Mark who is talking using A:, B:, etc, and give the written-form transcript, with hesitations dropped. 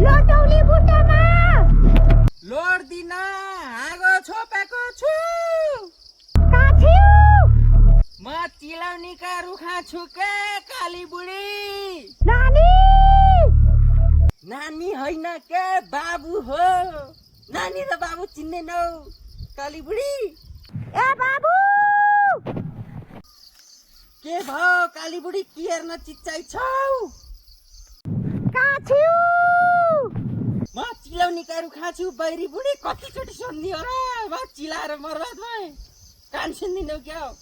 A: लोटौली बुट्टामा
B: load दिन आगो छोपेको छु
A: काछिउ
B: म चिलाउनीका रुखा छु के काली बुढी
A: नानी
B: नानी होइन के बाबु हो नानी र बाबु चिन्दैनौ काली बुढी
A: ए बाबु
B: के भयो काली बुढी के हेर्न चिच्चाइ छौ
A: काछिउ
B: म चिलाउनीका रुखा छु बैरी बुढी कतिचोटि सोध्ने हो र म चिलाएर बर्बाद भएँ कान सुन्दिनौ क्या हो